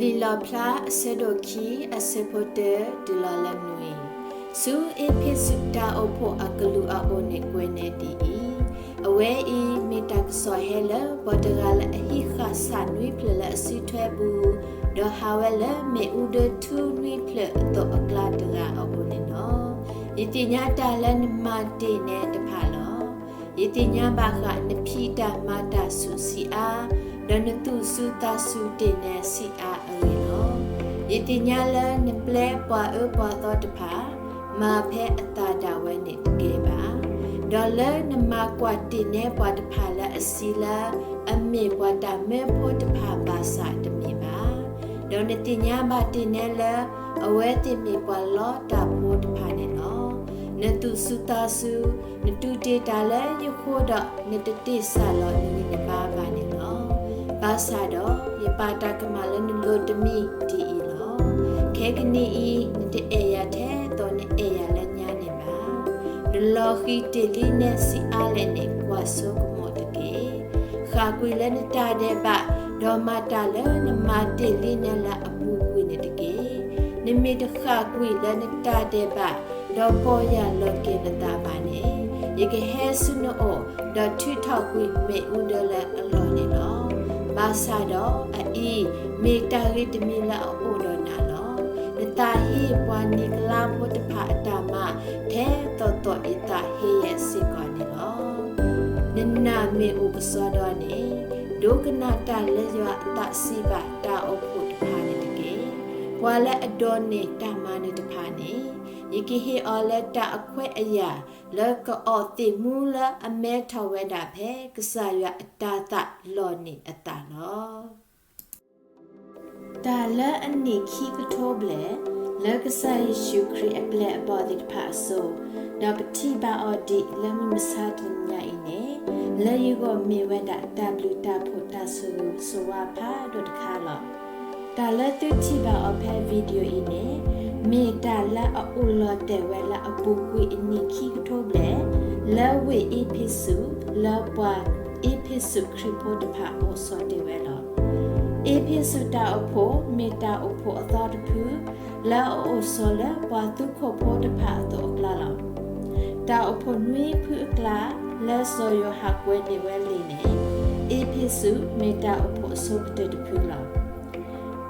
လံာ်လီၣ်ဖျါအဆၢဒိၣ်ခံ အဆၢဖိတၢတုၤလီၤလၢနွံ, ဆူအ့းဖ့းစူးတၢ်အိၣ်ဖှိၣ်အကလူးအအိၣ်န့ၣ်ကွဲးနဲဒ်အံၤ, အဝဲအံၤမ့ၢ်တၢ်ကစီၣ်ဟဲလၢပှၤတဂၤလၢအဟံးဃာ်ဆၣ်နွံဖျၢၣ်လၢအစုထွဲပူၤ, ဒီးဟးဝဲလၢမ့ၣ်အူဒၢထူနွံဖျၢၣ်အသိးအကျါတဂၤအအိၣ်န့ၣ်လီၤ. ယသ့ၣ်ညါတၢ်လၢနမၤတ့ၢ်နဲတဖၣ်လီၤ. ယသ့ၣ်ညါဘၣ်ဃးနဖံးတၢ်မၤတၢ်ဆူၣ်ဆံးအါ, ဒီးနသူၣ်စူၤသးစူၤတ့ၢ်နဲဆံးအါအဂ့ၢ်လီၤ. ယသ့ၣ်ညါလၢနပျဲပှၤအၢပှၤသီတဖၣ်, မၤဖဲအသးဒၣ်ဝဲန့ၣ်တကဲဘၣ်. ဒီးလၢနမၤကွၢ်တ့ၢ်နဲပှၤတဖၣ်လၢအစံးလၢ အမ့ၢ်ပှၤတၢ်မၢဖိတဖၣ်ဘၣ်ဆၣ်တမ့ၢ်ဘၣ်. ဒီးနသ့ၣ်ညါဘၣ်တ့ၢ်နဲလၢ အဝဲသ့ၣ်မ့ၢ်ပှၤလီတၢ်ဖိတဖၣ်န့ၣ်လီၤ. နသူၣ်စူၤသးစူၤ, နတူၢ်တ့ၢ်တၢ်လၢယဃိဒီး နတတ့ၢ်စၢ်လီၤနဂံၢ်နဘါဘၣ်န့ၣ်လီၤ. ဘၣ်ဆၣ်ဒီးယပာ်တၢ်ကမၣ်လၢနလိၤတမံၤဒ်အံၤလီၤ. ခဲကနံၣ်အံၤ နတအဲၣ်ယၤထဲသိးနအဲၣ်ယၤလၢညါန့ၣ်ဘၣ်. နလီၤဃံၤတ့ၢ်လံနဲဆံးအါလဲၣ်န့ၣ် ကွၢ်ဆိကမိၣ်တက့ၢ်. ဃၣ်ကွံာ်လၢနတၢ်ဒဲးဘး, ဒီးမၤတၢ်လၢနမၤတ့ၢ်လံနဲလၢအပူၤကွံာ်န့ၣ်တက့ၢ်. နမ့ၢ်တဃၣ်ကွံာ်လၢနတၢ်ဒဲးဘး, ဒီးပီၢ်ယၢ်လီၤက့ၤနသးဘၣ်န့ၣ်, ယကဟဲဆူနအိၣ်, ဒီးထုးထီၣ်ကွံာ်မ့ၣ်အူဒၢလၢအလီၢ်န့ၣ်လီၤ. ဘၣ်ဆၣ်ဒီးအအံၤ မ့ၢ်တၢ်ဂ့ၤတမံၤလၢအအိၣ်ဒီးနၤလီၤ. နသးဟ့ပှၤနံၤကလါဖိတဖၣ်အတၢ်မၤ ထဲသိးသိးယသးဟ့ယဲစ့ၢ်ကီးန့ၣ်လီၤ. နနာ်မ့ၣ်အူကစီဒီန့ၣ်, ဒိကနၣ်တၢ်လၢယွၤအသးစံးဘၣ်တၢ်အိၣ်ဖှိၣ်တဖၣ်န့ၣ်တက့ၢ်. ပှၤလၢအဒိးန့ၢ်တၢ်မၤနၢၤတဖၣ်န့ၣ်, ယကဟ့ၣ်အီၤလၢတၢ်အခွဲးအယာ် လၢကအီၣ်သ့ၣ်မူလၢအမဲထီၣ်ဝဲဒၣ်ဖဲ ကစၢ်ယွၤအတၤသၣ်လီၤန့ၢ်အသးလီၤ. တၢ်လၢအနံၣ်ခံကထိဘျဲၣ် လၢကစၢ်ယ့ၣ်ၡူးခရံာ်အပျဲၢ်အဘီၣ်သ့ၣ်တဖၣ်အစိၤ, ဒီးပထံၣ်ဘၣ်အီၤဒံးလၢမုၢ်မဆါတနံၤညါအံၤန့ၣ်, လၢယဂီၢ်မ့ၢ်ဝဲဒၣ်တၢ်ဘျုးတၢ်ဖှိၣ်တၢ်ဆိၣ်ဂ့ၤဆိၣ်ဝါဖးဒိၣ်တခါလီၤ. တၢ်လၢသုထံၣ်ဘၣ်အီၤဖဲ video အံၤန့ၣ်, မ့ၢ်တၢ်လၢအအိၣ်လီၤတဲာ်ဝဲလၢအပူၤကွံာ်အနံၣ်ခံကထိဘျဲၣ်, လၢဝ့ၢ်အ့းဖ့းစူး လၢပှၤအ့းဖ့းစူးခရံာ်ဖိတဖၣ်အိၣ်ဆိးတ့ၢ်ဝဲလီၤ. အ့းဖ့းစူးတၢ်အိၣ်ဖှိၣ် မ့ၢ်တၢ်အိၣ်ဖှိၣ်အသီတဖု လၢအအိၣ်ဆိးလၢပှၤသူခိၣ်ဖိတဖၣ်အသိးအကျါလီၤ. တၢ်အိၣ်ဖှိၣ်နွံဖုအကျါ လၢစီၤယိၤဟၣ်ကွဲးန့ၢ်ဝဲလံာ်န့ၣ်, အ့းဖ့းစူးမ့ၢ်တၢ်အိၣ်ဖှိၣ်အဆိကတၢၢ်တဖုလီၤ.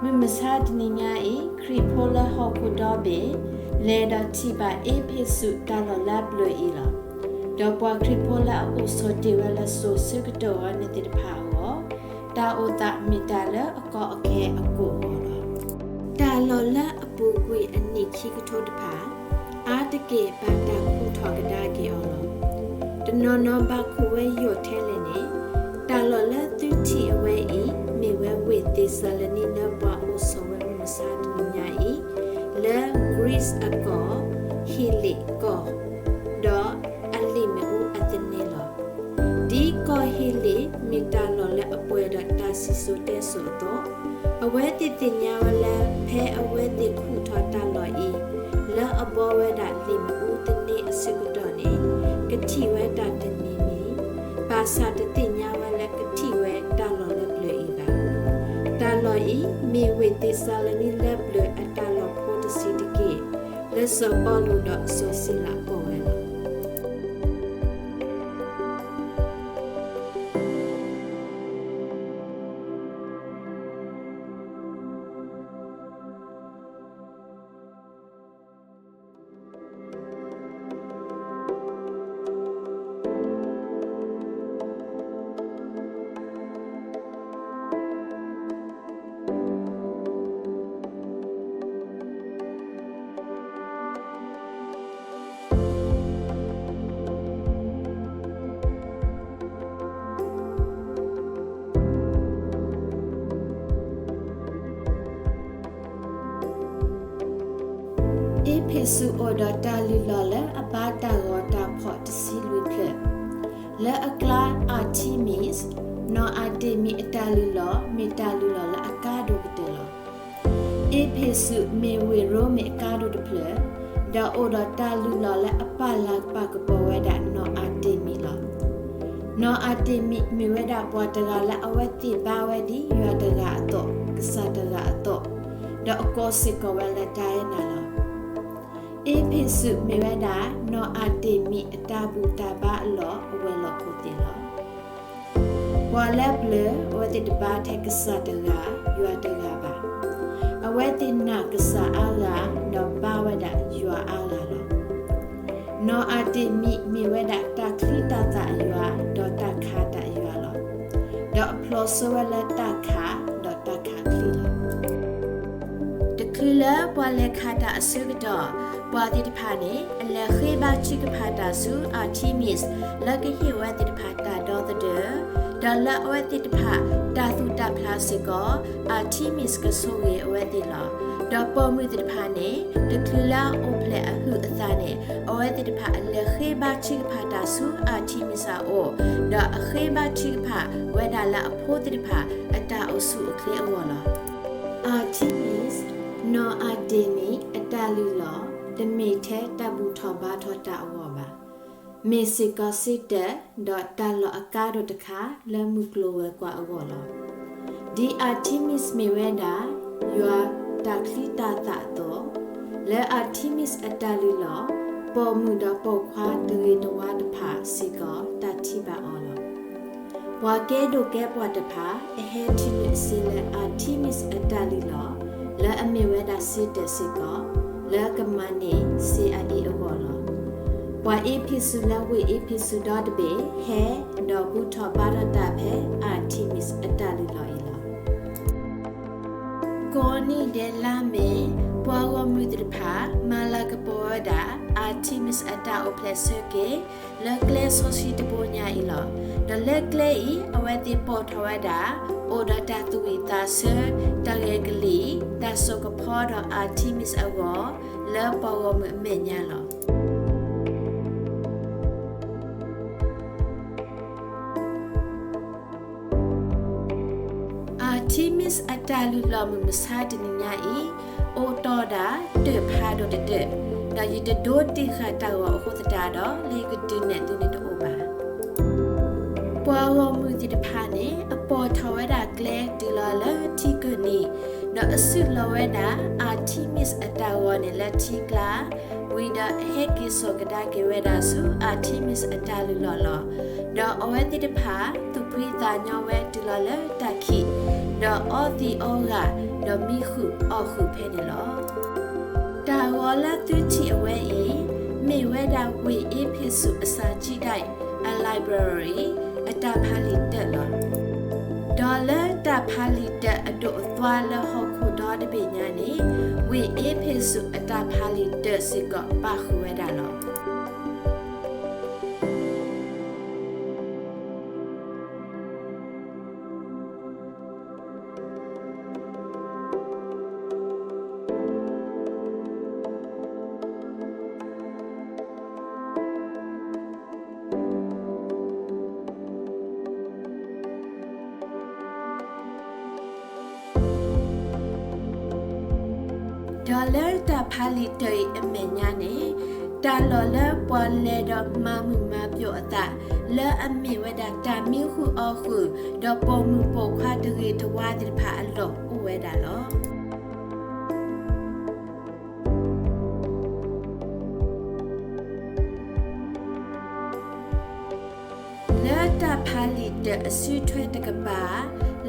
မုၢ်မဆါတနံၤညါအံၤ ခရံာ်ဖိလၢဟီၣ်ခိၣ်ဒီဘ့ၣ် လဲၤဒီးထံၣ်ဘၣ်အ့းဖ့းစူးတၢ်လီၢ်လၢအဘျၢအံၤလီၤ. ဒီးပှၤခရံာ်ဖိလၢအအိၣ်ဆိးတ့ၢ်ဝဲလၢစိၤဆၢကတီၢ်အံၤန့ၣ်သ့ၣ်တဖၣ်အဂီၢ်, တၢ်အိၣ်သးမ့ၢ်တၢ်လၢအကီအခဲအကိၣ်အဂီၢ်လီၤ. တၢ်လီၢ်လၢအပူၤကွံာ်အနံၣ်ခံကထိတဖၣ် အါတက့ၢ်ဘၣ်တၢ်ခူၣ်ထီၣ်ကဒါက့ၤအီၤလီၤ. တနီၤနီၤဘၣ်ခိၣ်ဝဲယိာ်ထဲလဲၣ်န့ၣ်, တၢ်လီၢ်လၢသုထံၣ်အဝဲအံၤ မ့ၢ်ဝဲဝ့ၢ်သ့းစၤလနံလၢပှၤအိၣ်ဆိးဝဲမုၢ်မဆါတနံၤညါအံၤ, လၢ Greece အကီၢ်, ဟ့လ့ၣ်ကီၢ်, ဒီးအလံာ်မ့ၣ်အူအသန့လီၤ. ဒ်ကီၢ်ဟ့လ့ၣ်မ့ၢ်တၢ်လီၢ်လၢအပှဲၤဒီးတၢ်စံၣ်စိၤတဲစိၤအသိး, အဝဲသ့ၣ်သ့ၣ်ညါဝဲလၢ ဖဲအဝဲသ့ၣ်ခူၣ်ထီၣ်တၢ်လီၢ်အံၤ လၢအဘှီဝဲဒၣ်လံာ်မ့ၣ်အူသန့အဆၢကတီၢ်န့ၣ်, ကထံၣ်ဝဲတၢ်တမံၤမံၤ, ဘၣ်ဆၣ်တသ့ၣ်ညါဝဲလၢကထံၣ်ဝဲတၢ်လီၢ်လၢဘျၢအံၤဘၣ်. တၢ်လီၢ်အံၤ မ့ၢ်ဝ့ၢ်သ့းစၤလနံလၢဘျၢအတၢ်လီၢ်ဖိတဆံးတက့ၢ်, လၢစီၤပီလူးဒီးစီၤစံလၤပိာ်ဝဲလီၤ. အ့းဖ့းစူးအိၣ်ဒီးတၢ်လုၢ်လီၢ်လၢအဘါတၢ်ဂီၤတၢ်ဖီၣ်တဆံလွံၢ်ဖျၢၣ်, လၢအကျါအၢ်ထံမံး, နီၢ်အၤတ့မံးအတၢ်လုၢ်လီၢ် မ့ၢ်တၢ်လုၢ်လီၢ်လၢအကါဒိၣ်ကတၢၢ်လီၤ. အ့းဖ့းစူးမ့ၢ်ဝ့ၢ်ရိမ့ၤအကါဒိၣ်တဖျၢၣ်, ဒီးအိၣ်ဒီးတၢ်လုၢ်လီၢ်လၢအပာ်လၤကပာ်ကပီၤဝဲဒၣ်နီၢ်အၤတ့မံးလီၤ. နီၢ်အၤတ့မံးမ့ၢ်ဝဲဒၣ်ပှၤတဂၤလၢအဝဲသ့ၣ်ဘါဝဲဒ်ယွၤတဂၤအသိး, ကစၢ်တဂၤအသိး, ဒီးအကိးစ့ၢ်ကီးဝဲလၢ Diana လီၤ. အ့းဖ့းစူးမ့ၢ်ဝဲဒၣ် နီၢ်အၤတ့မံးအတၢ်ဘူၣ်တၢ်ဘါအလီၢ်အဝဲၤလီၢ်ခိၣ်သ့ၣ်လီၤ. ပှၤလၢပျၢၤ အဝဲသ့ၣ်တဘါထဲကစၢ်တဂၤ, ယွၤတဂၤဘၣ်. အဝဲသ့ၣ်နာ်ကစၢ်အါဂၤ, ဒီးဘါဝဲဒၣ်ယွၤအါဂၤလီၤ. နီၢ်အၤတ့မံးမ့ၢ်ဝဲဒၣ် တၢ်ချံတၢ်သၣ်အယွၤ, ဒီးတၢ်ခးတၢ်အယွၤလီၤ. ဒီးအဖျိးစိဝဲလၢတၢ်ခး, ဒီးတၢ်ခးချံလီၤ. တချုးလၢပှၤလဲၤခးတၢ်အဆၢကတီၢ်, ပှၤသ့ၣ်တဖၣ်န့ၣ် အလဲၤဃ့ဘါထုကဖၣ်တၢ်ဆူ Artemis လၢကဟ့ၣ်ဝဲသ့ၣ်တဖၣ်တၢ်ဒီသဒၢ, ဒီးလၢအဝဲသ့ၣ်တဖၣ်တၢ်သူၣ်တၢ်ဖျးစ့ၢ်ကီး Artemis ကဆိၣ်ဂ့ၤအဝဲသ့ၣ်လီၤ. ဒီးပိာ်မုၣ်သ့ၣ်တဖၣ်န့ၣ် တချုးလၢအအိၣ်ဖျဲၣ်အဟုးအသးန့ၣ် အဝဲသ့ၣ်တဖၣ်အလဲၤဃ့ဘါထုကဖၣ်တၢ်ဆူ Artemis အအိၣ်, ဒီးအဃ့ဘါထုကဖၣ်ဝဲဒၣ်လၢအဖိသ့ၣ်တဖၣ်အတၢ်အိၣ်ဆူၣ်အိၣ်ချ့အဂီၢ်လီၤ. Artemis, နီၢ်အၤတ့မံး အတၢ်လုၢ်လီၢ် တမ့ၢ်ထဲတၢ်ဘူၣ်ထီၣ်ဘါထီၣ်တၢ်အဂီၢ်ဘၣ်. မ့ၢ်စ့ၢ်ကီးစ့တၢး ဒီးတၢ်လီၢ်အကါဒိၣ်တခါလၢမုၢ်ကျိၤဝဲၤကွာ်အဂီၢ်လီၤ. ဒ် Artemis မ့ၢ်ဝဲဒၣ် ယွၤတၢ်ချံတၢ်သၣ်အသိး, လၢ Artemis အတၢ်လုၢ်လီၢ် ပိာ်မုၣ်ဒီးပိာ်ခွါတဂ့ၤတဝါတဖၣ်စ့ၢ်ကီး တၢ်ထံၣ်ဘၣ်အီၤလီၤ. ပှၤကဲဒိၣ်ကဲပှၢ်တဖၣ် အဟဲထံၣ်နုာ်အစ့လၢ Artemis အတၢ်လုၢ်လီၢ် လၢအမ့ၢ်ဝဲဒၣ်စ့တၢးစ့ၢ်ကီး လၢကမၤန့ၢ်စ့အအ့ၣ်အဂီၢ်လီၤ. ပှၤအ့းဖ့းစူးလၢဝ့ၢ်အ့းဖ့းစူးဒီတဘ့ၣ် ဟဲဒီးဘူၣ်ထီၣ်ဘါထီၣ်တၢ်ဖဲ Artemis အတၢ်လုၢ်လီၢ်အံၤလီၤ. ကိးနံၤဒဲးလါမ့ၤ ပှၤဂီၢ်မုၢ်သ့ၣ်တဖၣ် မၤလၤကပီၤဝဲဒၣ် Artemis အတၢ်အိၣ်ဖျဲၣ်ဆၢက့ၤ လၢကျဲစီဆှံတဘိညါအံၤလီၤ. ဒီးလၢကျဲအံၤ အဝဲသ့ၣ်ပိာ်ထီၣ်ဝဲဒၣ် အိၣ်ဒီးတၢ်သူၣ်ဝံၣ်သးဆၢ, တၢ်ဂဲၤကလံၣ်, တၢ်စိာ်ကဖီဒီး Artemis အဂီၢ် လၢပှၤဂီၢ်မုၢ်အမဲာ်ညါလီၤ. Artemis အတၢ်လုၢ်လီၢ်မုၢ်မဆါတနံၤညါအံၤ အိၣ်တီၢ်ဒၣ်တၢၢ်ဖးဒိၣ်တတၢၢ်, ဒီးယတဒိတ့ၢ်ဃာ်တၢ်ဂီၤအဃိသတးဒီး လၢယကဒုးနဲၣ်သုန့ၣ်တအိၣ်ဘၣ်. ပှၤဂီၢ်မုၢ်သ့ၣ်တဖၣ်န့ၣ် အပိာ်ထီၣ်ဝဲဒၣ်ကျဲတုၤလီၤလၢထံကၢၢ်နံၤ, ဒီးအစုၣ်လီၤဝဲဒၣ် Artemis အတၢ်ဂီၤန့ၣ်လၢထံကျါ, ဝံၤဒီးအဟဲက့ၤစိာ်ကဒါက့ၤဝဲဒၣ်ဆူ Artemis အတၢ်လုၢ်လီၢ်လီၤ. ဒီးအဝဲသ့ၣ်တဖၣ် သူၣ်ဖှံသးညီဝဲတုၤလီၤလၢတၢ်ခံး, ဒီးအီသံးအီဂၤ, ဒီးမံဃုာ်အီၣ်ဃုာ်ဖဲန့ၣ်လီၤ. တၢ်ဂီၤလၢသုထံၣ်အဝဲအံၤ မ့ၢ်ဝဲဒၣ်ဝ့ၢ်အ့းဖ့းစူးအစၢ်ကံဒဲးအ library အတၢ်ဖးလံာ်တၢးလီၤ. ဒီးလၢတၢ်ဖးလံာ်တၢးအဒိၣ်အသွါလၢဟီၣ်ခိၣ်ဒီတဘ့ၣ်ညါန့ၣ် ဝ့ၢ်အ့းဖ့းစူးအတၢ်ဖးလံာ်တၢးစ့ၢ်ကီးပာ်ဃုာ်ဝဲဒၣ်လီၤ. ဒီးလၢတၢ်ဖးလံာ်တၢးအံၤအမဲာ်ညါန့ၣ် တၢ်လီၢ်လၢပှၤလဲၤဒီးမၤမုာ်မၤပျိာ်အသး လၢအမ့ၢ်ဝဲဒၣ်တၢ်မံဃုာ်အီၣ်ဃုာ် ဒီးပိာ်မုၣ်ပိာ်ခွါတဂ့ၤတဝါသ့ၣ်တဖၣ်အလီၢ်အိၣ်ဝဲဒၣ်လီၤ. လၢတၢ်ဖးလံာ်တၢးအစုထွဲတကပၤ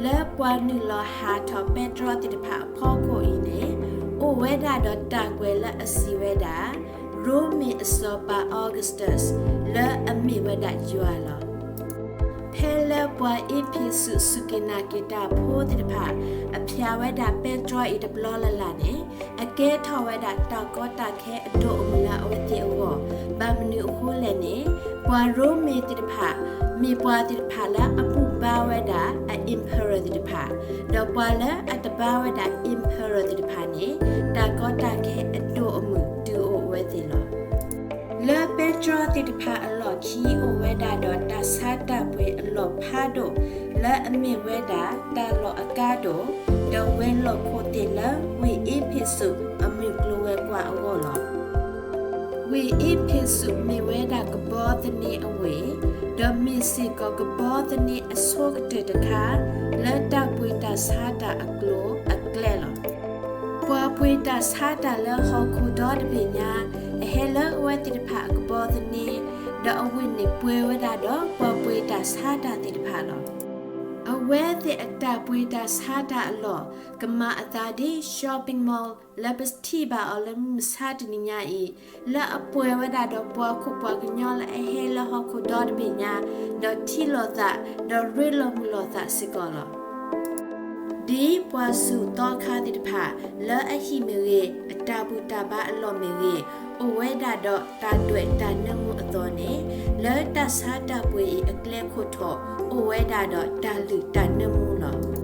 လၢပှၤနုာ်လီၤဟးထီၣ်ပဲတြီသ့ၣ်တဖၣ်အဖီခိၣ်အံၤန့ၣ် အိၣ်ဝဲဒၣ်ဒီးတၢ်ကွဲးလၢအစံးဝဲဒၣ် ရိမ့ၤအစီၤပၤ Augustus လၢအမ့ၢ်ဝဲဒၣ်ယွၤလီၤ. ဖဲလၢပှၤအ့းဖ့းစူးစူၢ်က့ၤနာ်က့ၤတၢ်ဖိသ့ၣ်တဖၣ် အဖျါဝဲဒၣ်ပဲတြီအံၤတဘျီလၢ်လၢ်န့ၣ် အကဲထီၣ်ဝဲဒၣ်တၢ်ကီတၢ်ခဲအဒိၣ်အမုၢ်လၢအဝဲသ့ၣ်အဂီၢ်, ဘၣ်မနုၤအဃိလဲၣ်န့ၣ် ပှၤရိမ့ၤသ့ၣ်တဖၣ် မ့ၢ်ပှၤသ့ၣ်တဖၣ်လၢအဘူၣ်ဘါဝဲဒၣ်အ emperor သ့ၣ်တဖၣ်, ဒီးပှၤလၢအတဘါဝဲဒၣ် emperor သ့ၣ်တဖၣ်န့ၣ် တၢ်ကီတၢ်ခဲအဒိၣ်အမုၢ်တုၤအိၣ်ဝဲသ့ၣ်လီၤ. လၢပဲတြီသ့ၣ်တဖၣ်အလီၢ်ခံအိၣ်ဝဲဒၣ်ဒီးတၢ်ဆါတၢ်ပှ့ၤအလီၢ်ဖးဒိၣ် လၢအမ့ၢ်ဝဲဒၣ်တၢ်လီၢ်အကါဒိၣ် ဒီးဝဲၤလီၢ်ခိၣ်သ့ၣ်လၢဝ့ၢ်အ့းဖ့းစူးအမုၢ်ကျိၤဝဲၤကွာ်အဂီၢ်လီၤ. ဝ့ၢ်အ့းဖ့းစူးမ့ၢ်ဝဲဒၣ်ကဘီသန့အဝ့ၢ်, ဒီးမ့ၢ်စ့ၢ်ကီးကဘီသန့အဆိကတၢၢ်တခါ လၢတၢ်ပှ့ၤတၢ်ဆါတၢ်အကျိၤအကျဲလီၤ. ပှၤပှ့ၤတၢ်ဆါတၢ်လၢဟီၣ်ခိၣ်ဒီတဘ့ၣ်ညါ အဟဲလၢအဝဲသ့ၣ်တဖၣ်အကဘီသန့, ဒီးအဝ့ၢ်န့ၣ်ပှ့ၤဝဲဒၣ်ဒီးပှၤပှ့ၤတၢ်ဆါတၢ်သ့ၣ်တဖၣ်လီၤ. အဝဲသ့ၣ်အတၢ်ပှ့ၤတၢ်ဆါတၢ်အလီၢ် ကမၤအသးဒ် shopping mall လၢပထံၣ်ဘၣ်အီၤလၢမုၢ်မဆါတနံၤညါအံၤ, လၢအပှဲၤဝဲဒၣ်ဒီးပှၤခိၣ်ပှၤကညီလၢအဟဲလၢဟီၣ်ခိၣ်ဒီတဘ့ၣ်ညါ, ဒီးထံၣ်လိာ်သး, ဒီးရ့လိာ်မုာ်လိာ်သးစ့ၢ်ကီးလီၤ. ဒ်ပှၤစူၢ်သီခါသ့ၣ်တဖၣ် လၢအဟံၣ်မ့ၢ်ဂ့ၤ, အတၢ်ဘူၣ်တၢ်ဘါအလီၢ်မ့ၢ်ဂ့ၤ, အိၣ်ဝဲဒၣ်ဒီးတၢ်ဒွဲၣ်တၢ်နၢမူအသိးန့ၣ်, လၢတၢ်ဆါတၢ်ပှ့ၤအံၤအကျဲခိၣ်ထိး အိၣ်ဝဲဒၣ်ဒီးတၢ်လုၢ်တၢ်နၢမူလီၤ.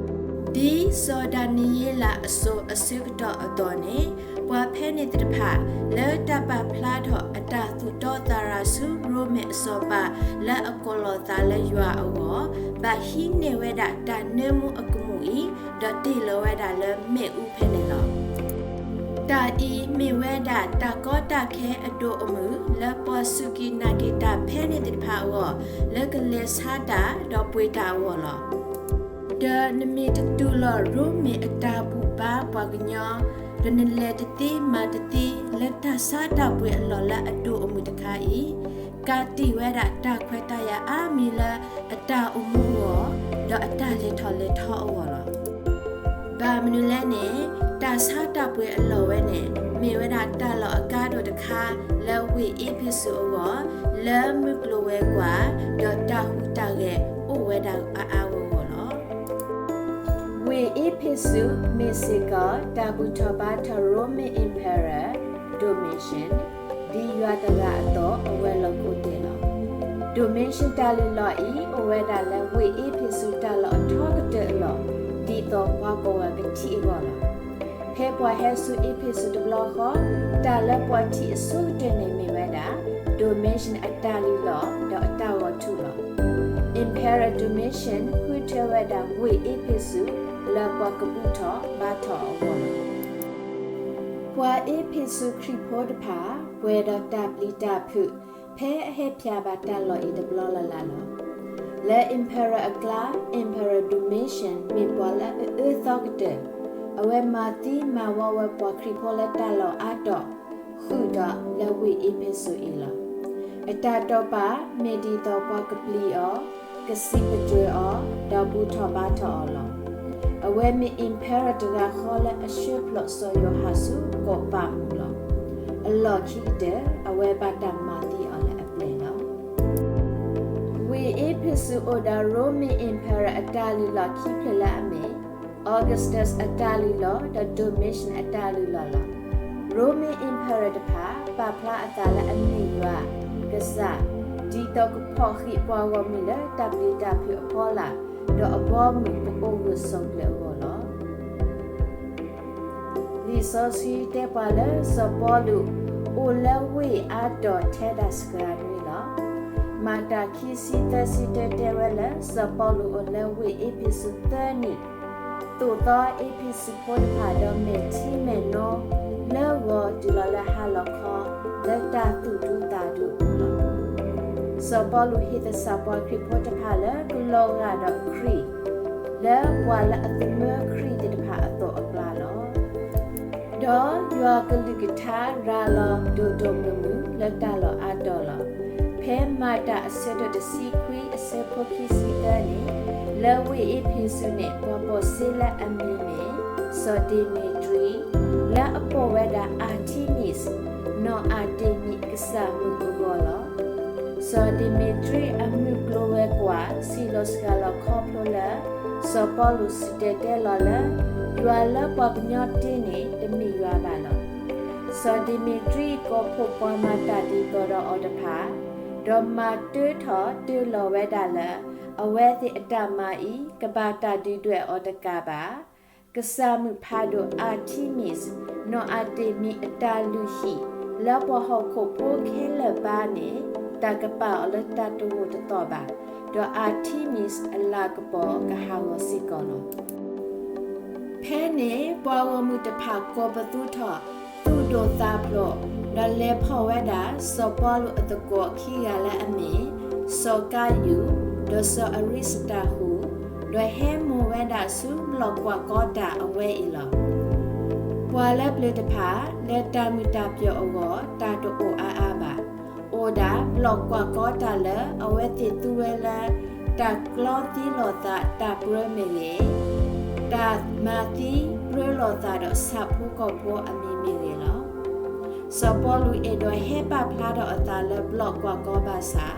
ဒ်စီၤဒၤနံးယ့လးအစိၤအဆၢကတီၢ်အသိးန့ၣ်, ပှၤဖဲန့ၣ်သ့ၣ်တဖၣ် လၢတၢ်ပာ်ဖျါထီၣ်အတၢ်သူၣ်တီသးရၤဆူရိမ့ၤအစီၤပၤ လၢအကိးလီၤသးလၢယွၤအဂီၢ်, ဘၣ်ဟံးန့ၢ်ဝဲဒၣ်တၢ်နၢမူအကမူၣ်အံၤ, ဒီးတ့ၢ်လီၤဝဲဒၣ်လၢမ့ၣ်အူဖဲန့ၣ်လီၤ. တၢ်အံၤမ့ၢ်ဝဲဒၣ်တၢ်ကီတၢ်ခဲအဒိၣ်အမုၢ် လၢပှၤစူၢ်က့ၤနာ်က့ၤတၢ်ဖဲန့ၣ်သ့ၣ်တဖၣ်အဂီၢ်, လၢကလဲၤဆါတၢ်ဒီးပှ့ၤတၢ်အဂီၢ်လီၤ. ဒီးနမ့ၢ်တတူၢ်လိာ်ရိမ့ၤအတၢ်ဘူၣ်ဘါပှၤကညီ, ဒီးနလဲၤတသ့မၤတသ့ လၢတၢ်ဆါတၢ်ပှ့ၤအလီၢ်လၢအဒိၣ်အမုၢ်တခါအံၤ, ကးတံာ်ဝဲဒၣ်တၢ်ခွဲးတၢ်ယာ်အါမံၤလၢအတၢ်အိၣ်မူအဂီၢ်, ဒီးအတၢ်လဲၤထီၣ်လဲၤထီအဂီၢ်လီၤ. ဘၣ်မနုၤလဲၣ်န့ၣ်, တၢ်ဆါတၢ်ပှ့ၤအလီၢ်ဝဲန့ၣ် မ့ၢ်ဝဲဒၣ်တၢ်လီၢ်အကါဒိၣ်တခါ လၢဝ့ၢ်အ့းဖ့းစူးအဂီၢ်, လၢမုၢ်ကျိၤဝဲၤကွာ်, ဒီးတၢ်ဟူးတၢ်ဂဲၤအိၣ်ဝဲဒၣ်အါအါဂီၢ်ဂီၢ်လီၤ. ဝ့ၢ်အ့းဖ့းစူးမ့ၢ်စ့ၢ်ကီး တၢ်ဘူၣ်ထီၣ်ဘါထီၣ် Roman Emperor Domitian ဒ်ယွၤတဂၤအသိး အဝဲၤလီၢ်ခိၣ်သ့ၣ်လီၤ. Domitian တၢ်လုၢ်လီၢ်အံၤ အိၣ်ဝဲဒၣ်လၢဝ့ၢ်အ့းဖ့းစူးတၢ်လီၢ်အထီကတၢၢ်အလီၢ်, ဒ်သိးပှၤကိးဂၤကထံၣ်အဂီၢ်လီၤ. ဖဲပှၤဟဲဆူအ့းဖ့းစူးတဘျီဃီ, တၢ်လၢပှၤထံၣ်အဆိကတၢၢ်န့ၣ်မ့ၢ်ဝဲဒၣ် Domitian အတၢ်လုၢ်လီၢ် ဒီးအတၢ်ဂီၤထူၣ်လီၤ. Emperor Domitian ဃုထၢဝဲဒၣ်ဝ့ၢ်အ့းဖ့းစူး လၢပှၤကဘူၣ်ထီၣ်ဘါထီၣ်အဂီၢ်လီၤ. ပှၤအ့းဖ့းစူးခရံာ်ဖိတဖၣ် ပှဲၤဒီးတၢ်ပျံၤတၢ်ဖုး ဖဲအဟဲဖျါဘၣ်တၢ်လီၢ်အံၤတဘျီလၢ်လၢ်လီၤ. လၢ Emperor အကျါ, Emperor Domitian မ့ၢ်ပှၤလၢအအၢသီကတၢၢ်, အဝဲမၤသံမၤဝီဝဲပှၤခရံာ်ဖိလၢတၢ်လီၢ်အါတီၢ် ဃုာ်ဒီးလၢဝ့ၢ်အ့းဖ့းစူးအံၤလီၤ. အတၢ်တိာ်ပာ်မ့ၢ်ဒ်သိးပှၤကပျံၤအီၤ, ကစံးပတြၢၤအီၤ, ဒီးဘူၣ်ထီၣ်ဘါထီၣ်အီၤလီၤ. အဝဲမ့ၢ် Emperor တဂၤဃီလၢအဆှၢဖျိးစီၤယိၤဟၣ်ဆူကီၢ်ပးမူးလီၤ. အလီၢ်ခံကတၢၢ် အဝဲဘၣ်တၢ်မၤသံအီၤလၢအပျဲၢ်လီၤ. ဝ့ၢ်အ့းဖ့းစူးအိၣ်ဒီး Roman Emperor အတၢ်လုၢ်လီၢ်ခံဖျၢၣ်လၢအမ့ၢ် Augustus အတၢ်လုၢ်လီၢ် ဒီး Domitian အတၢ်လုၢ်လီၢ်လီၤ. Roman Emperor တဖၣ် ပာ်ဖျါအသးလၢအမ့ၢ်ယွၤ, ကစၢ်, ဒ်သိးကဖီၣ်ဃံးပှၤဂီၢ်မုၢ်လၢတၢ်ပျံၤတၢ်ဖုးအဖီလာ်, ဒီးအဘီအမုၢ်ကအိၣ်ဂၢၢ်ဆိးကျၢၤအဂီၢ်လီၤ. လံာ်စီဆှံတဲပှၤလၢ စီၤပီလူး အိၣ်လၢဝ့ၢ်အါတီၢ်ထဲဒၣ်စှၤနွံလီၤ. မၤတၢ်ခံဆံသၢဆံတၢတဲဝဲလၢ စီၤပီလူးအိၣ်လၢဝ့ၢ်အ့းဖ့းစူးသၢနံၣ်, သိၣ်သီအ့းဖ့းစူးဖိတဖၣ်ဒီးမဲာ်ထံမဲာ်နိ လၢဂီၤတုၤလီၤလၢဟါလီၤခီ လၢတၢ်သူၣ်ဒူသးဒူအပူၤလီၤ. စီၤပီလူးဟ့ၣ်သဆၣ်ပှၤခရံာ်ဖိတဖၣ်လၢကလီၤဂာ်ဒီးခရံာ် လၢပှၤလၢအသမၢခရံာ်သ့ၣ်တဖၣ်အသိးအကျါလီၤ. ဒီးယွၤကလုၢ်ကထါရၤလီၤဒိၣ်ဒိၣ်မုၢ်မုၢ်လၢတၢ်လီၢ်အါတီၢ်လီၤ. ဖဲမၤတၢ်အဆၢဒိၣ်တဆံခွံအဆၢဖိခံဆံသၢန့ၣ်, လၢဝ့ၢ်အ့းဖ့းစူးန့ၣ် ပှၤပီၢ်စ့လၢအမံၤမ့ၢ် စီၤဒ့မ့းတြံ, လၢအပိာ်ဝဲဒၣ် Artemis နီၢ်အၤတ့မံးကစၢ်မုၣ်အဂီၢ်လီၤ. စီၤဒ့မ့းတြံအမုၢ်ကျိၤဝဲၤကွာ် စံးလီၤစှၤလီၤခီဖျိလၢ စီၤပီလူးစံၣ်တဲၤတဲလီၤလၢ ယွၤလၢပှၤကညီတ့န့ၣ် တမ့ၢ်ယွၤဘၣ်လီၤ. စီၤဒ့မ့းတြံကိးဖှိၣ်ပှၤမၤတၢ်ဒ်သိးဒီးအီၤတဖၣ်, ဒီးမၤတၢထီၣ်တၢလီၤဝဲဒၣ်လၢ အဝဲသ့ၣ်အတၢ်မၤအံၤ ကဘၣ်တၢ်ဒုၣ်ဒွဲၣ်အီၤတကးဘၣ် ကစၢ်မုၣ်ဖးဒိၣ် Artemis နီၢ်အၤတ့မံးအတၢ်လုၢ်ဟံၣ် လၢပှၤဟီၣ်ခိၣ်ဖိခဲလၢာ်ဘါန့ၣ် တၢ်ကပာ်အီၤလၢတၢ်တဂိာ်တသီၣ်ဘၣ်, ဒီး Artemis အလၤကပီၤကဟးဂီၤစ့ၢ်ကီးလီၤ. ဖဲန့ၣ် ပှၤဂီၢ်မုၢ်တဖၣ်ကိးပသူထီၣ် သူၣ်ဒိၣ်သးဖျိး, ဒီးလဲၤဖီၣ်ဝဲဒၣ်စီၤပီလူးအသကိးခံဂၤလၢအမ့ၢ် စီၤကၤယူး ဒီးစီၤအရံစတၤဃူး, ဒီးဟဲမိၢ်ဝဲဒၣ်ဆူဘျီၣ်ကွၢ်ကီတၢ်အဝဲအံၤလီၤ. ပှၤလၢပျၢၤတဖၣ် လၢတၢ်မုာ်တၢ်ပျီၢ်အဂီၢ် တၢ်တအိၣ်အါအါဘၣ်. အိၣ်ဒၣ်ဘျီၣ်ကွၢ်ကီတၢ်လၢအဝဲသ့ၣ်သူဝဲလၢ တၢ်ကျီသံလိာ်သးတၢ်ပြၢမ့ၢ်ဂ့ၤ, တၢ်မၤသံပြၢလိာ်သးဒီးဆၣ်ဖိကီၢ်ဖိအမံၤမ့ၢ်ဂ့ၤလီၤ. စီၤပီလူးအဲၣ်ဒိးဟဲပာ်ဖျါထီၣ်အသးလၢဘျီၣ်ကွၢ်ကီဘၣ်ဆၣ်,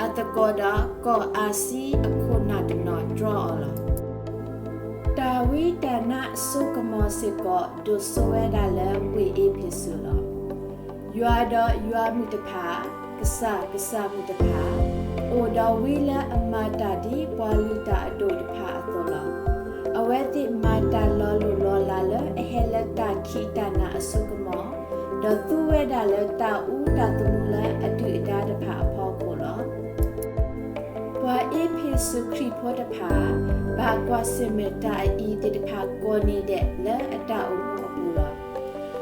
အသကိးဒီးကီၢ်အၤစံအခိၣ်နၢ်တနီၤတြီအီၤလီၤ. တၢ်ဝံတၢ်နါအစိကမီၤစ့ၢ်ကီး ဒိၣ်စိဝဲဒၣ်လၢဝ့ၢ်အ့းဖ့းစူးလီၤ. ယွၤဒီးယွၤမုၣ်တဖၣ်, ကစၢ်ကစၢ်မုၣ်တဖၣ်, အိၣ်ဒီးဝံလၢအမၤတၢ်ဒ်ပှၤလုၢ်တၢ်အဒိၣ်တဖၣ်အသိးလီၤ. အဝဲသ့ၣ်မၤတၢ်လီၤလိၢ်လီၤလးလၢအဟဲလၢတၢ်ခံးတၢ်နၤအစိကမီၤ, ဒီးသူဝဲဒၣ်လၢတၢ်အူတၢ်သမူလၢအဒုၣ်အဒါတဖၣ်အဖီခိၣ်လီၤ. ပှၤအ့းဖ့းစူးခရံာ်ဖိတဖၣ် ဘၣ်ကွၢ်ဆၢၣ်မဲာ်တၢ်အအံၤသ့ၣ်တဖၣ်ကိးနံၤဒဲးလၢအတၢ်အိၣ်မူအပူၤလီၤ.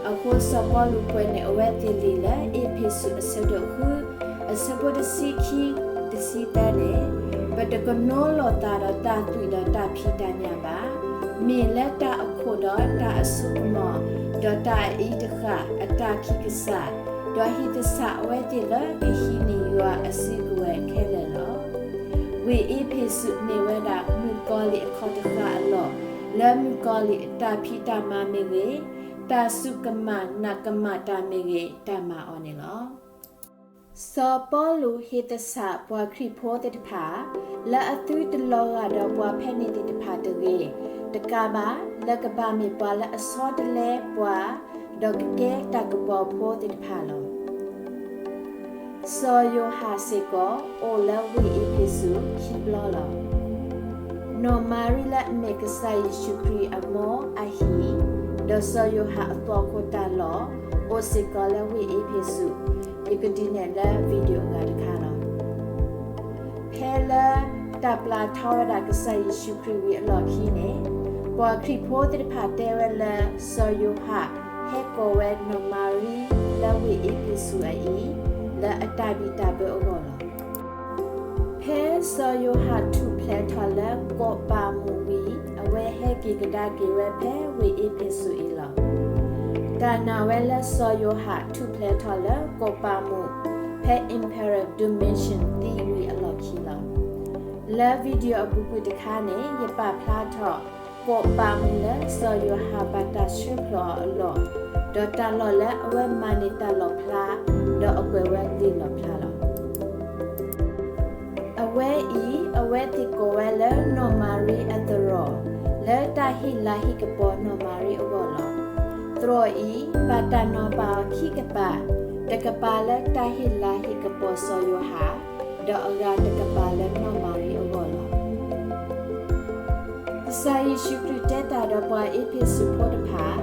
အဃိစီၤပီလူးကွဲးန့ၢ်အဝဲသ့ၣ်လံာ်လၢအ့းဖ့းစူးအဆၢဒိၣ်ဃု အဆၢဖိတဆံခံ တဆံသၢန့ၣ်, ပတကနိလိာ်သးဒီးတၢ်သွံၣ်ဒီးတၢ်ဖံးတၢ်ညၣ်ဘၣ်. မ့ၢ်လၢတၢ်အခိၣ်ဒီးတၢ်အစိကမီၤ, ဒီးတၢ်အအံၤတဃၣ်အတၢ်ခံးကစၢ်, ဒီးဟံၣ်သဆၣ်အဝဲသ့ၣ်လၢကဟံးန့ၢ်ယွၤအစုကဝဲၤခဲလၢာ်လီၤ. ဝ့ၢ်အ့းဖ့းစူးမ့ၢ်ဝဲဒၣ်မုၣ်ကီၤလံၢ်အခီၣ်တဃၣ်အလီၢ်, လၢမုၣ်ကီၤလံၢ်အတၢ်ဖံးတၢ်မၤမ့ၢ်ဂ့ၤ, တၢ်စူၢ်ကမၣ်နာ်ကမၣ်တၢ်မ့ၢ်ဂ့ၤ, တၢ်မၤအီၤန့ၣ်လီၤ. စီၤပီလူးဟ့ၣ်သဆၣ်ပှၤခရံာ်ဖိသ့ၣ်တဖၣ် လၢအသုတလီၤဂာ်ဒီးပှၤဖဲန့ၣ်သ့ၣ်တဖၣ်တဂ့ၤ, တကးဘၣ် လၢကဘၣ်မ့ၢ်ပှၤလၢအဆီတလဲပှၤ, ဒီးကကဲတၢ်ကပီၤဖိသ့ၣ်တဖၣ်လီၤ. စီၤယိၤဟၣ်စ့ၢ်ကီး အိၣ်လၢဝ့ၢ်အ့းဖ့းစူးခံဘျီလီၤ. နီၢ်မၤရံလၢအမ့ၢ်ကစၢ်ယ့ၣ်ၡူးခရံာ်အမိၢ်အဟံၣ်, ဒီးစီၤယိၤဟၣ်အသွၣ်ခိၣ်တၢ်လီၢ် အိၣ်စ့ၢ်ကီးလၢဝ့ၢ်အ့းဖ့းစူး, ယကဒုးနဲၣ်လၢ video အဂၤတခါလီၤ. ဖဲလၢတၢ်ပျၢ်ထီဝဲဒၣ်ကစၢ်ယ့ၣ်ၡူးခရံာ်ဝံၤအလီၢ်ခံန့ၣ်, ပှၤခရံာ်ဖိသ့ၣ်တဖၣ်တဲဝဲလၢ စီၤယိၤဟၣ်ဟဲကိးဝဲနီၢ်မၤရံလၢဝ့ၢ်အ့းဖ့းစူးအအံၤ, လၢအတၢ်ဘံၣ်တၢ်ဘၢအဂီၢ်လီၤ. ဖဲစီၤယိၤဟၣ်ထူၣ်ဖျဲးထီၣ်လၢကိးပၤမူးဝံၤ, အဝဲဟဲက့ၤကဒါက့ၤဝဲဖဲဝ့ၢ်အ့းဖ့းစူးအံၤလီၤ. တၢ်နာ်ဝဲလၢစီၤယိၤဟၣ်ထူၣ်ဖျဲးထီၣ်လၢကိးပၤမူး ဖဲ Emperor Domitian သံဝံၤအလီၢ်ခံလီၤ. လၢ video အပူၤကွံာ်တခါန့ၣ် ယပာ်ဖျါထီၣ် ကိးပၤမူးလၢစီၤယိၤဟၣ်ဘၣ်တၢ်ဆှၢဖျိးအီၤအလီၢ်, ဒီးတၢ်လီၢ်လၢအဝဲမၤန့ၢ်တၢ်လီၣ်ဖျါ, ဒီးအကွဲးဝဲလံာ်လီၣ်ဖျါလီၤ. အဝဲအံၤ အဝဲသ့ၣ်ကိးဝဲလၢနီၢ်မၤရံအသရိာ်, လၢတၢ်ဟ့ၣ်လၤဟ့ၣ်ကပီၤနီၢ်မၤရံအဂီၢ်လီၤ. သရိာ်အံၤ ဘၣ်တၢ်နီၤပာ်အီၤခံကပၤ, တကပၤလၢတၢ်ဟ့ၣ်လၤဟ့ၣ်ကပီၤစီၤယိၤဟၣ်, ဒီးအဂၤတကပၤလၢနီၢ်မၤရံအဂီၢ်လီၤ. ကစၢ်ယ့ၣ်ၡူးခရံာ်တဲတၢ်ဒီးပှၤအ့းဖ့းစူးဖိတဖၣ်,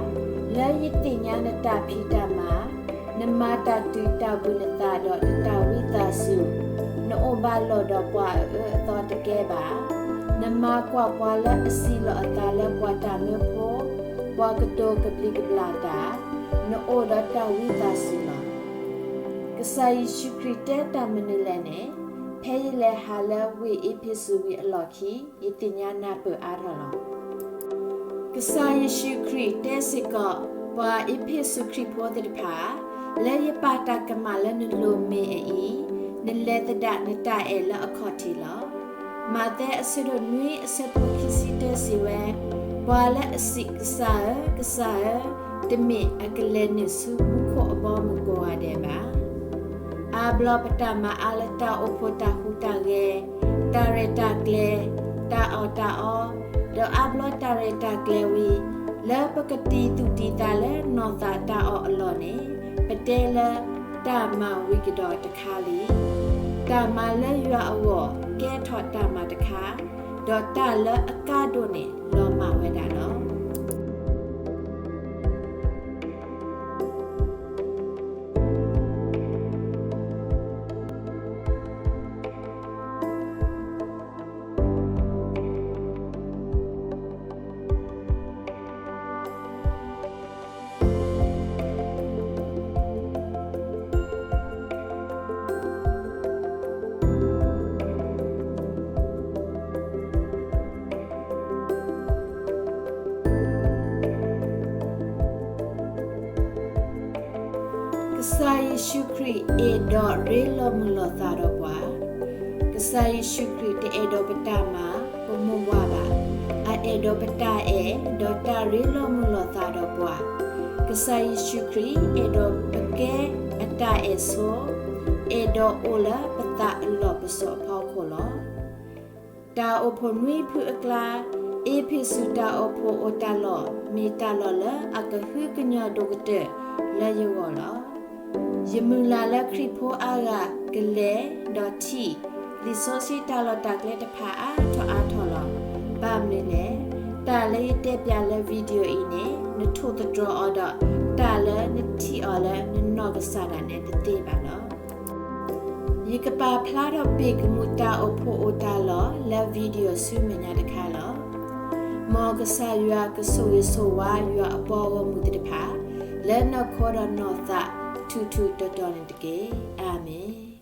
လၢယသ့ၣ်ညါနတၢ်ဖံးတၢ်မၤ, နမၤတၢ်တုၤတၢ်ဘှံးနသးဒီးနတၢ်ဝံသးစူၤ, နအိၣ်ဘၣ်လိာ်ဒီးပှၤအအၢအသီတကဲဘၣ်, နမၤကွၢ်ပှၤလၢအစံးလီၤအသးလၢပှၤတၢ်မၢဖိ, ပှၤကတိၤကဘျံးကဘျၣ်တၢ်, နအိၣ်ဒီးတၢ်ဝံသးစူၤလီၤ. ကစၢ်ယ့ၣ်ၡူးခရံာ်တဲတၢ်မနုၤလဲၣ်န့ၣ်, ဖဲယလဲၤဟးလၢဝ့ၢ်အ့းဖ့းစူးဝံၤအလီၢ်ခံ ယသ့ၣ်ညါနၢ်ပၢၢ်အါထီၣ်လီၤ. ကစၢ်ယ့ၣ်ၡူးခရံာ်တဲစ့ၢ်ကီး ပှၤအ့းဖ့းစူးခရံာ်ဖိသ့ၣ်တဖၣ်, လၢယပာ်တၢ်ကမၣ်လၢနလိၤမ့ၢ်အအံၤ, နလဲၤသဒၣ်နတၢ်အဲၣ်လၢအခီၣ်ထံးလီၤ. မးသဲအဆၢဒိၣ်နွံအဆၢဖိခံဆံတၢစံးဝဲ, ပှၤလၢအစံး ကစၢ်ဧၢ, ကစၢ်ဧၢ, တမ့ၢ်အကလဲၤနုာ်ဆူမူခိၣ်အဘီအမုၢ်ကိးဂၤဒဲးဘၣ်. အါဘျီပတၢ်မၤအါလၢတၢ်အိၣ်ဖှိၣ်တၢ်ဟူးတၢ်ဂဲၤ, တၢ်ရဲၣ်တၢ်ကျဲၤ, တၢ်အီၣ်တၢ်အီ, ဒီးအါဘျီတၢ်ရဲၣ်တၢ်ကျဲၤဝံၤ, လၢပကတံၤသူၣ်တံၤသးလၢနီၢ်သးတၢ်အီၣ်အလီၢ်န့ၣ်, ပတဲလၢတၢ်မၤဝံၤကဒီးတခါလံ. တၢ်မၤလၢယွၤအဂီၢ်ကဲထီၣ်တၢ်မၤတခါ, ဒီးတၢ်လၢအကါဒိၣ်န့ၣ် လီၤမၢ်ဝဲဒၣ်လီၤ. ကစၢ်ယ့ၣ်ၡူးခရံာ်အဲၣ်ဒိးရ့လိာ်မုာ်လိာ်သးဒီးပှၤ. ကစၢ်ယ့ၣ်ၡူးခရံာ်တအဲၣ်ဒိးပတၢ်မၤ ပမိၢ်ဝၤဘၣ်. အအဲၣ်ဒိးပတၢ်အဲၣ် ဒီးတၢ်ရ့လိာ်မုာ်လိာ်သးဒီးပှၤ. ကစၢ်ယ့ၣ်ၡူးခရံာ်အဲၣ်ဒိးပကဲအတၢ်အဲၣ်ဆိ, အဲၣ်ဒိးအိၣ်လၢပသးအလီၢ်ပစိာ်အဖီခိၣ်လီၤ. တၢ်အိၣ်ဖှိၣ်နွံဖုအကျါ, အ့းဖ့းစူးတၢ်အိၣ်ဖှိၣ်အိၣ်တၢ်လီၢ် မ့ၢ်တၢ်လီၢ်လၢအကဟုကညီၢ်ဒိၣ်ကတၢၢ်လၢယဂီၢ်လီၤ. ယမုၢ်လၢ်လၢခရံာ်ဖိအါဂၤကလဲၤဒီးထံၣ် လံာ်စီဆှံတၢ်လီၢ်တၢ်ကျဲတဖၣ်အါထီၣ်အါထီၣ်လီၤ. ဘၣ်မနုၤလဲၣ်, တၢ်လၢယတဲပၠးလၢ video အံၤန့ၣ် နထိၣ်သတြီၤအီၤဒီး တၢ်လၢနထံၣ်အီၤလၢနနီၢ်ကစၢ်ဒၣ်နဲတသ့ဘၣ်လီၤ. ယကပာ်ဖျါထီၣ်ပ့ၢ်ကမူၣ်တၢ်အိၣ်ဖှိၣ်အိၣ်တၢ်လီၢ်လၢ video ဆူမဲာ်ညါတခါလီၤ. မ်ကစၢ်ယွၤကဆိၣ်ဂ့ၤဆိၣ်ဝါယွၤအပှၤဂီၢ်မုၢ်သ့ၣ်တဖၣ် လၢနီၢ်ခိဒီးနီၢ်သးထူထူတီတီန့ၣ်တက့ၢ်. အၤမ့ၣ်.